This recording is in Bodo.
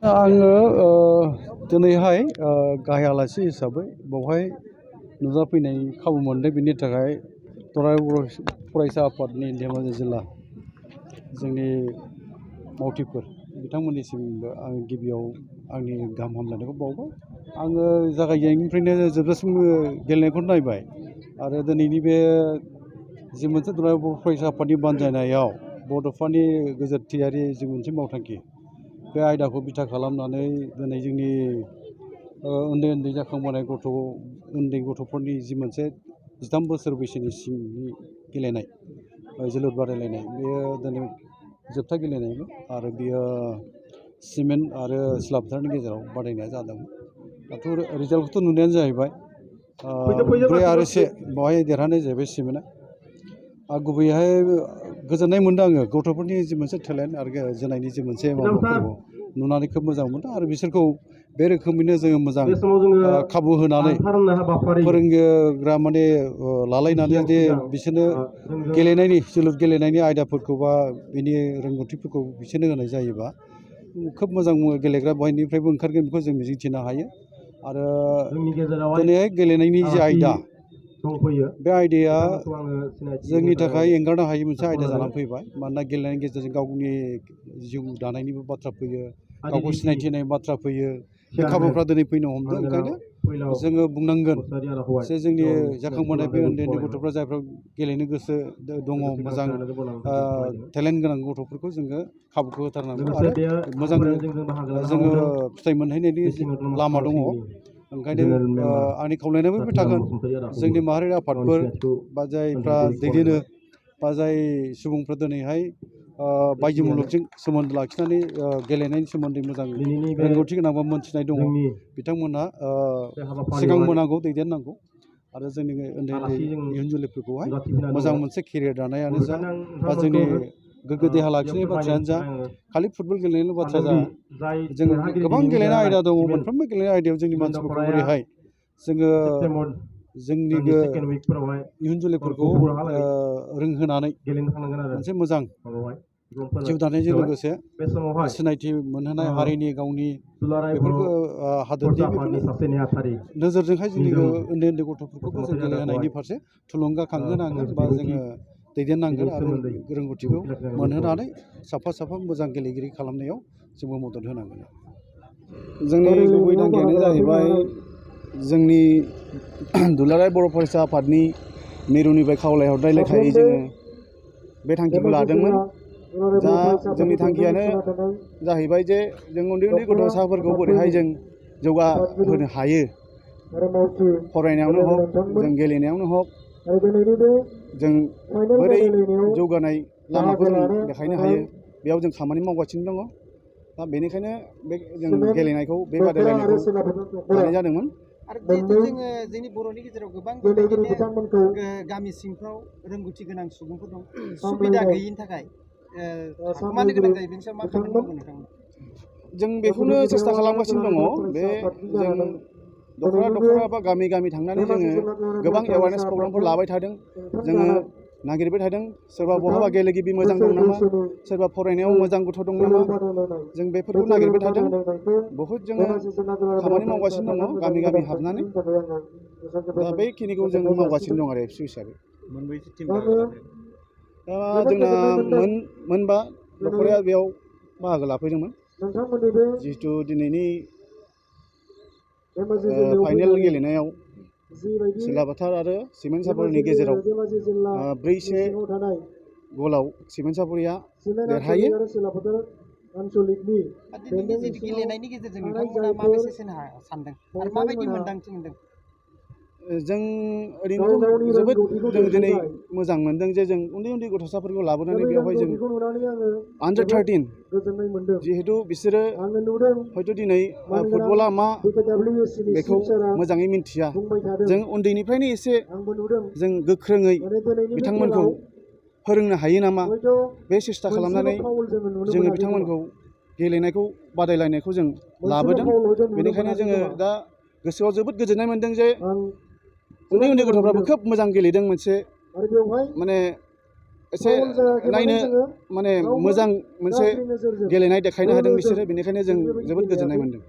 आङो दिनैहाय गाहाय आलासि हिसाबै बेवहाय नुजाफैनाय खाबु मोनदों। बिनि थाखाय तराय बर' फरायसा आफादनि धेमाजि जिल्ला जोंनि मावथिफोर बिथांमोननिसिमबो आं गिबियाव आंनि गाहाम हामलायनायखौ बावबाय। आङो जागायजेननायनिफ्रायनो जोबजासिम गेलेनायखौ नायबाय आरो दिनैनि बे जि मोनसे तराय बर' फरायसा आफादनि बानजायनायाव बड'फानि गोजोरथियारि जि मोनसे मावथांखि, बे आयदाखौ बिथा खालामनानै दिनै जोंनि उन्दै उन्दै जाखांबोनाय उन्दै गथ'फोरनि जि मोनसे 13 बोसोर बैसोनि सिंनि गेलेनाय जोलुर बादायलायनाय, बेयो दिनै जोबथा गेलेनायमोन आरो बियो सिमेन्ट आरो सिला फोथारनि गेजेराव बादायनाया जादोंमोन। दाथ' रिजाल्टखौथ' नुनायानो जाहैबाय 4-1 बेवहाय देरहानाय जाहैबाय सिमेन्टआ। गुबैयैहाय गोजोननाय मोन्दों आङो गथ'फोरनि जि मोनसे टेलेन्ट आरो जोनायनि जि मोनसे माबाफोरखौ नुनानै खोब मोजां मोनदों आरो बिसोरखौ बे रोखोमैनो जोङो मोजां खाबु होनानै फोरोंग्रा माने लालायनानै जुदि बिसोरनो जोलुर गेलेनायनि आयदाफोरखौ बा बिनि रोंगौथिफोरखौ बिसोरनो होनाय जायोबा खोब मोजां गेलेग्रा बयनिफ्रायबो ओंखारगोन बेखौ जों मिजिंथिनो हायो। आरो दिनैहाय गेलेनायनि जि आयदा, बे आयदाया जोंनि थाखाय एंगारनो हायै मोनसे आयदा जानानै फैबाय। मानोना गेलेनायनि गेजेरजों गावनि जिउ दानायनिबो बाथ्रा फैयो, गावखौ सिनायथि होनायनि बाथ्रा फैयो। बे खाबुफ्रा दिनै फैनो हमदों। ओंखायनो जोङो बुंनांगोन जे जोंनि जाखांबोनाय बे उन्दै उन्दै गथ'फ्रा जायफ्रा गेलेनो गोसो दङ, मोजां टेलेन्ट गोनां गथ'फोरखौ जोङो खाबुखौ होथारनांगौ आरो मोजां जोङो फिथाइ मोनहैनायनि लामा दङ। ओंखायनो आंनि खावलायनायाबो बे थागोन, जोंनि माहारियारि आफादफोर बा जायफ्रा दैदेनो बा जाय सुबुंफ्रा दिनैहाय बायजो मुलुगजों सोमोन्दो लाखिनानै गेलेनायनि सोमोन्दै मोजां रोंगौथि गोनां बा मोनथिनाय दङ, बिथांमोनहा सिगांबोनांगौ, दैदेननांगौ आरो जोंनि उन्दै उन्दै इयुन जोलैफोरखौहाय मोजां मोनसे केरियार दानायानो जा बा जोंनि गोग्गो देहा लाखिनायनि बाथ्रायानो जा, खालि फुटबल गेलेनायनि बाथ्रा जा, जों गोबां गेलेनाय आयदा दङ। मोनफ्रोमबो गेलेनाय आयदायाव जोंनि मानसिफोरखौ बोरैहाय जोङो जोंनि इयुन जोलैफोरखौ रोंहोनानै मोनसे मोजां जिउ दानायजों लोगोसे सिनायथि मोनहोनाय हारिनि गावनि बेफोरखौ हादोरनि बेफोरनि नोजोरजोंहाय जोंनि उन्दै उन्दै गथ'फोरखौबो जों गेलेहोनायनि फारसे थुलुंगाखांहोनांगोन बा जोङो दैदेननांगोन आरो रोंगौथिखौ मोनहोनानै साफा साफा मोजां गेलेगिरि खालामनायाव जोंबो मदद होनांगोन। जोंनि गुबै थांखियानो जाहैबाय जोंनि दुलाराय बर' फरायसा आफादनि मिरुनिफ्राय खावलायहरनाय लेखायै जोङो बे थांखिखौ लादोंमोन। दा जोंनि थांखियानो जाहैबाय जे जों उन्दै उन्दै गथ'साफोरखौ बोरैहाय जों जौगाहोनो हायो, फरायनायावनो हक, जों गेलेनायावनो हक, जों बोरै जौगानाय लामाखौ जों देखायनो हायो, बेयाव जों खामानि मावगासिनो दङ। दा बेनिखायनो जों गेलेनायखौ, बे बादायलायनायखौ लानाय जादोंमोन। आरो जिहेतु जोङो जोंनि बर'नि गेजेराव गोबां बेबायदिनो गामि सिंफ्राव रोंगौथि गोनां सुबुंफोर दं, सुबिदा गैयिनि थाखाय थाखुमानो गोनां जायो। बेनि सायाव मा खामानि मावगोन नोंथांमोना? जों बेखौनो सेस्था खालामगासिनो दङ। बे जों दख'रा बा गामि गामि थांनानै जोङो गोबां एवारनेस प्रग्रामफोर लाबाय थादों। जोङो नागिरबाय थादों सोरबा बहाबा गेलेगिरि मोजां दं नामा, सोरबा फरायनायाव मोजां गथ' दं नामा, जों बेफोरखौ नागिरबाय थादों। बहुद जोङो खामानि मावगासिनो दङ गामि गामि हाबनानै। दा बेखिनिखौ जों मावगासिनो दं आरो एबसु हिसाबै। मोनबैसे टिम बाहागो लादों? दा जोंना मोनबा दख'राया बेयाव बाहागो लाफैदोंमोन। जिहेथु दिनैनि फाइनेल गेलेनायाव सिलाफोथार आरो सिमेन्ट सापरिनि गेजेराव 4-1 गलाव सिमेन्ट सापरिया देरहायो। दिनैनि जितु गेलेनायनि गेजेरजों नोंथांमोना मा मेसेज होनो सानदों आरो माबायदि मोन्दांथि मोनदों? जों ओरैनोथ' जोबोद जों दिनै मोजां मोनदों जे जों उन्दै उन्दै गथ'साफोरखौ लाबोनानै बेवहाय जों Under-13 जिहेथु बिसोरो हयथ' दिनै फुटबला मा बेखौ मोजाङै मिन्थिया। जों उन्दैनिफ्रायनो एसे जों गोख्रोङै बिथांमोनखौ फोरोंनो हायो नामा, बे सेस्था खालामनानै जोङो बिथांमोनखौ गेलेनायखौ, बादायलायनायखौ जों लाबोदों। बेनिखायनो जोङो दा गोसोआव जोबोद गोजोननाय मोनदों जे उन्दै उन्दै गथ'फ्राबो खोब मोजां गेलेदों। मोनसे माने एसे नायनो माने मोजां मोनसे गेलेनाय देखायनो हादों बिसोरो, बेनिखायनो जों जोबोद गोजोननाय मोन्दों।